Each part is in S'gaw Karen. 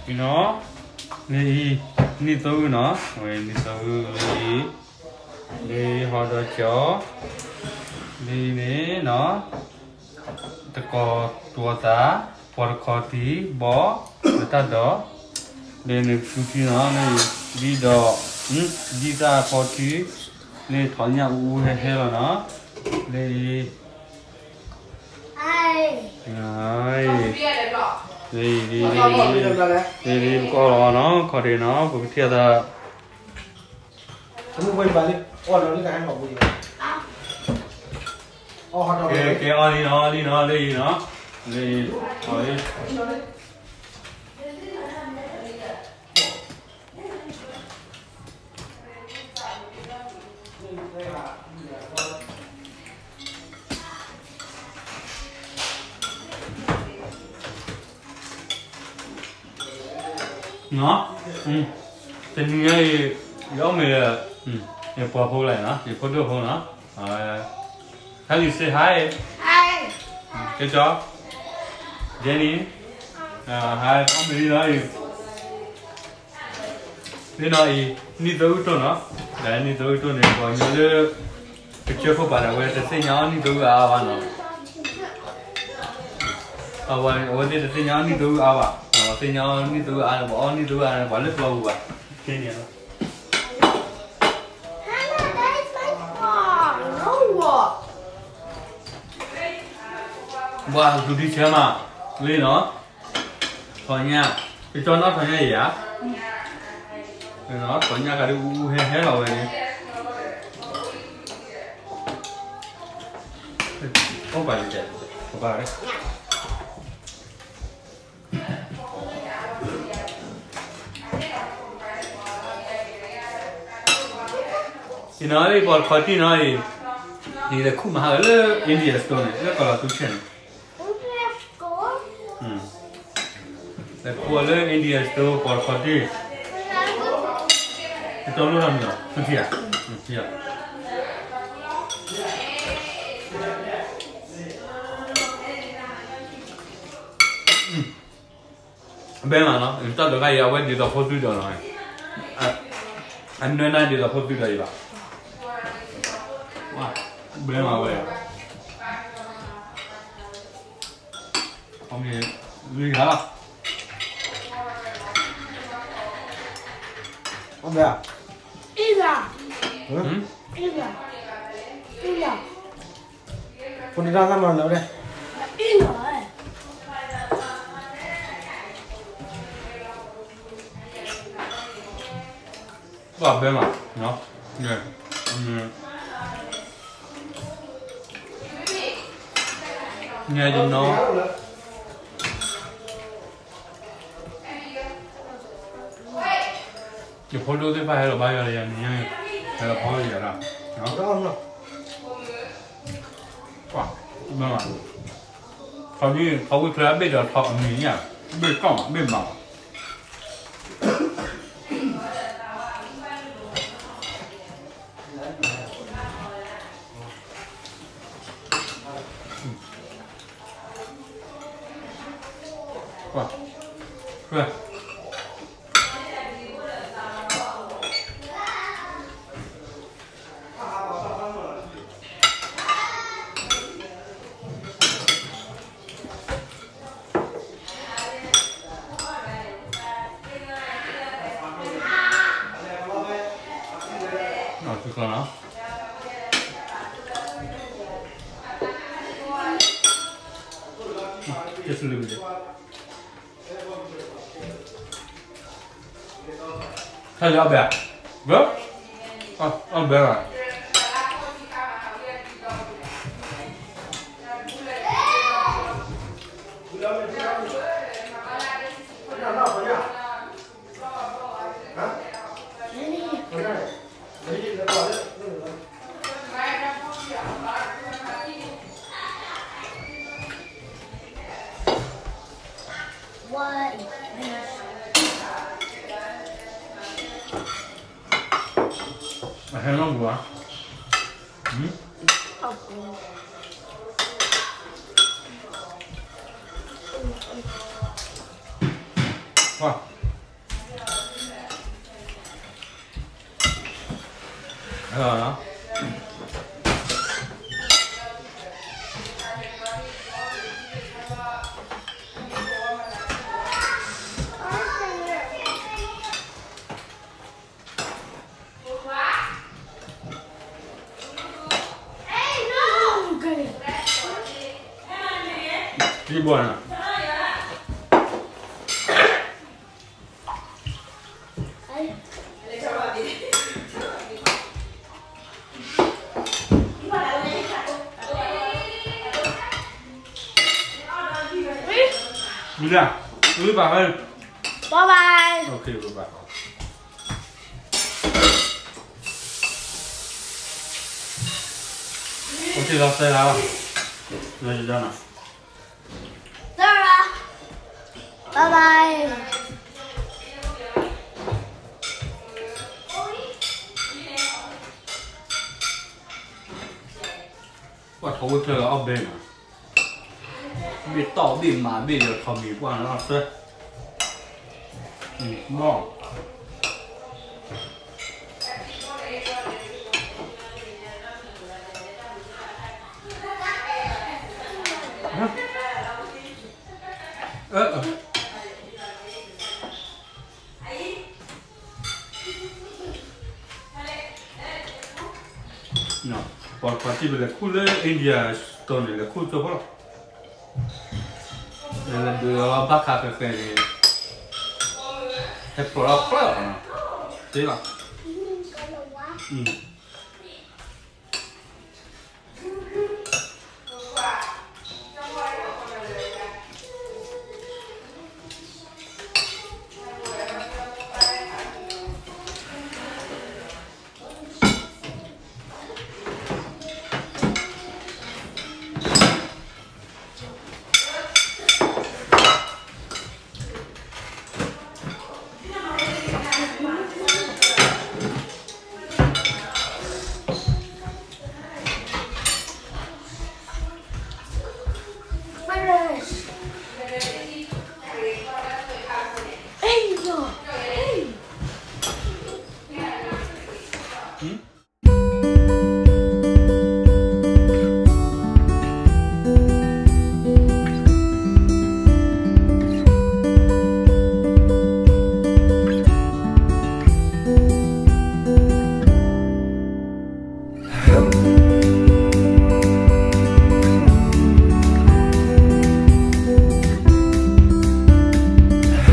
နီၤ, လၢအံၤ နံၣ်သၢအုၣ်နီၤ, အဝဲနံၣ်သၢအုၣ်လၢအံၤ, လၢဟီဒီကၠီ, လၢအံၤန့ၣ်နီၤ, တကီၤတဝီသး, ပှၤတခီတံၢ်ဘီ, လၢတၢ်ဒီး, လၢနဖုထံနီၤ, လၢအံၤ ဒ်ဒီး, ဒ်တၢ်ခီထံ, လၢထီၣ်ညၣ်အူအူဟဲဟဲလီၤနီၤ, လၢအံၤ လၢအံၤ လၢအံၤ ပကအီၣ်လီၤနီၤ, ခီဒ့နီၤ, ပကထံၣ်အသး, ကဲအီၣ်လံနီၤ, အီၣ်လံနီၤ, လၢအံၤနီၤ, လၢအံၤ နီၤ, တနံၤညါအံၤ ယအီၣ်မ့ၤဒီး ယပှၤဖိကလါနီၤ, ယဖိဒိၣ်ဖိနီၤ, Hello, say hi. Hi. ကၠီ, Jenny. Hi, အီၣ်မ့ၤလံနီၤအံၤ, လံနီၤအံၤ နံၣ်သၢအုၣ်တိၢ်နီၤ, ဒီးနံၣ်သၢအုၣ်တိၢ်န့ၣ် ပှၤကညီလၢ ကစၢၢ်ခိၣ်ပၤန့ၣ် အဝဲတသ့ၣ်ညါအီၣ်နံၣ်သၢအုၣ်အါအါဘၣ်နီၤ, အဝဲသ့ၣ်တသ့ၣ်ညါအီၣ်နံၣ်သၢအုၣ်အါဘၣ်, ပှၤသ့ၣ်ညါအီၣ်နံၣ်သၢအုၣ်အါန့ၣ် ပှၤအီၣ်နံၣ်သၢအု�်အါန့ၣ် ပှၤလၢပျီပူၤဘၣ်, ခဲန့ၣ်လီၤ. ဘၣ်သူၣ်ဒံဆၢမး လံနီၤ, ထီၣ်ညၣ်, ကၠီနီၣ်ထီၣ်ညၣ်အံၤဧါ, ထီၣ်ညၣ်ကဒီးအူအူဟဲဟဲလီၤဝဲန့ၣ်, အိၣ်ပာ်လံတဲ, ကဘၣ်ဝဲ အံၤနီၤ လၢပှၤတခီတံၢ်နီၤအံၤ, ယလဲၤခူၣ်မၤဟးဂီၤလၢ India store န့ၣ် လၢကီၢ်လီၤသူဆဲန့ၣ်, လဲၤခူၣ်အီၤလၢ India store ပှၤတခီတံၢ်, ကတီလိၣ်ထီၣ်မံၤလီၤ သူထံၣ်ဧါ, ထံၣ်ဧါ. ဘဲမးနီၤ, တၢ်ဒိးခါအံၤ အဝဲဒ်သိးဖိသွံဒီးနီၤ, အနၢၤနၤဒ်သိးဖိသွံဒီးအံၤဘၣ်, ဘဲမးဝဲ, အမ့ၢ်ဂ့ၤဂၤလီၤ, အဘဲ, အ့ၣ်ဂၤ, အ့ၣ်ဂၤ, အ့ၣ်ဂၤ, ဖိတဒါသးမၤလၢၤဝဲဒၣ်, အ့ၣ်ဂၤ, ဘၣ်ဘဲမး, ညါတနီၤ ယဖိဒိၣ်သ့ၣ်တဖၣ်ဟဲလီၤဘါယွၤလၢယၤန့ၣ်, ဟဲလီၤဖီလၢယၤဒၣ်, ဘဲမး, ထီးမံ, ထီးဝံၣ်ချၢအဘ့ၣ်ဒီးထီးအမံၤညါ, ဘ့ၣ်ကီၢ်မး ဘ့ၣ်မး, Just a little bit. ဟဲလၢအဘဲ, ဘဲ, အဘဲ, အဟဲလီၤပူၤဧါ, ပှၤ အၢ မုၢ်ဒၢ်, ဝံၤဘၣ်ဝဲ, ဘၣ်ဘၣ်, အိၣ်ခ့ ဘၣ်ဘၣ်, အိၣ်ခ့လီၤ သဲလီၤ, နၤ, သဲလီၤ, ဘၣ်ဘၣ်. ပှၤထီၣ်ဝဲချၢလီၤအီၣ်ဘဲနီၤ, ဘ့ၣ်တီၢ်ဘ့ၣ်မးဘ့ၣ်ဒီးထီၣ်မံၤပှၢ်နီၤလီၤသၢ, ဘီၣ် ပှၤတပှၤထံၣ်ပလဲၤခူၣ်လၢ India store န့ၣ် လဲၤခူၣ်ကၠိဖိလီၤ, လဲၤဒုးအီၤဘၣ်ခါဃဲးဃဲးန့ၣ်, ဟဲဖျိးလီၤဖျါလီၤ, သ့လီၤ. ဘဲမး ဝံၣ်မး,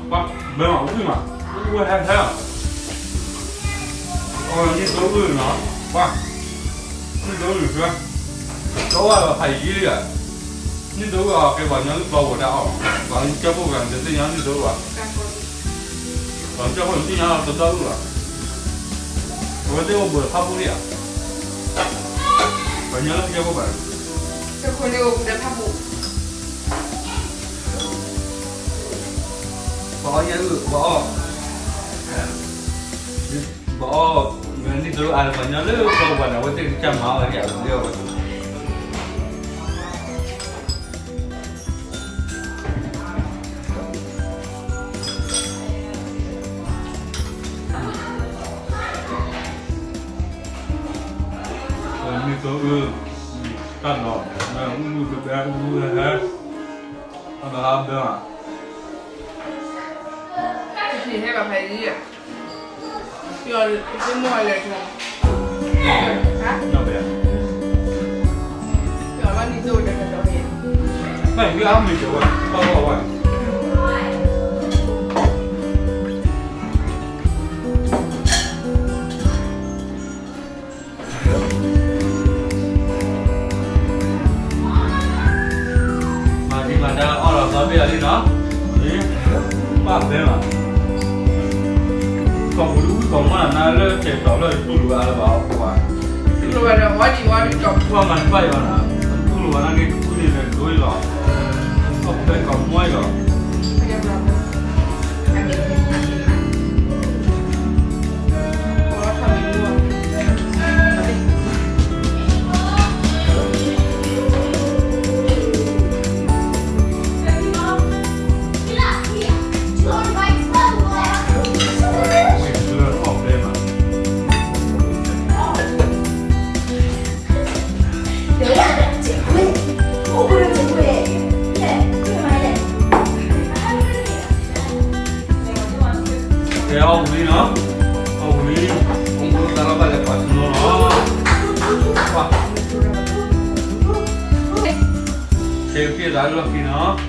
ဝံၣ်ဝဲဟဲဟဲ, အီ နံၣ်ဒိအုၣ်နီၤ, ပှၤ, နံၣ်ဒိအုၣ်, ကၠီဝါလီၤဖးယံၤလံဧါ, နံၣ်ဒိအုၣ်အီၤကဲပှၤကညီလၢပျီဝဲဒၣ်အီၤ, ပှၤကၠီဖိဂၤန့ၣ် တသ့ၣ်ညါနံၣ်ဒိအုၣ်ဘၣ်, ပှၤကၠီဖိန့ၣ်သ့ၣ်ညါလီၤတဒီအုၣ်လီၤ, အဝဲသ့ၣ်အိၣ်ဘှံးဖးပူလံဧါ, ပှၤကညီလၢကၠီဖိဘၣ်, ပှၤအီၣ်ညၣ်အုၣ် ပှၤအီၣ်, ပှၤအီၣ်, နံၣ်ဒိအုၣ်အါလၢပှၤကညီလၢပျီပူၤန့ၣ် အဝဲသ့ၣ်ကစၢ်မၤအီၣ်ဝဲဒၣ်လၢအဝဲ နံၣ်ဒိအုၣ်, တၢ်လီၤ, မ့ၣ်အူမုၢ်တဘဲအူမုၢ်ဟဲ, တၢ်လီၤဟးဘဲမး, ဟဲဘၣ်ဖဲအံၤ, ယမိၢ်လဲၤထီၣ်, ဘၣ်အံၤအါမံၤကဝဲ, ဘၣ်ဘၣ်ဝဲ မၤဒံးမၤဒါအီၣ်လီၤသီဘ့ၣ်အီၤလံနီၤ, ဘၣ်ဖဲမး, ကီၢ်ပူၤဒုးဝံၣ်ကီၢ်မီၢ်နၤလၢတၢ်တီၤလၢတူၢ်လိာ်ဝဲအါလၢၤဘၣ်အီၤ, တူၢ်လိာ်ဝဲဒီးဝါဒံးဝါဒံးကီၢ်ပူၤမၤတဘၣ်ယီၤနၤ, တူၢ်လိာ်ဝဲနာ်က့ တကူန့ၣ်လဲၤဒိအံၤလီၤ, ကီၢ်ပူၤဖဲကီၢ်မီၢ်အံၤလီၤ. ကသံၣ်သးလီၢ်ခံနီၤ,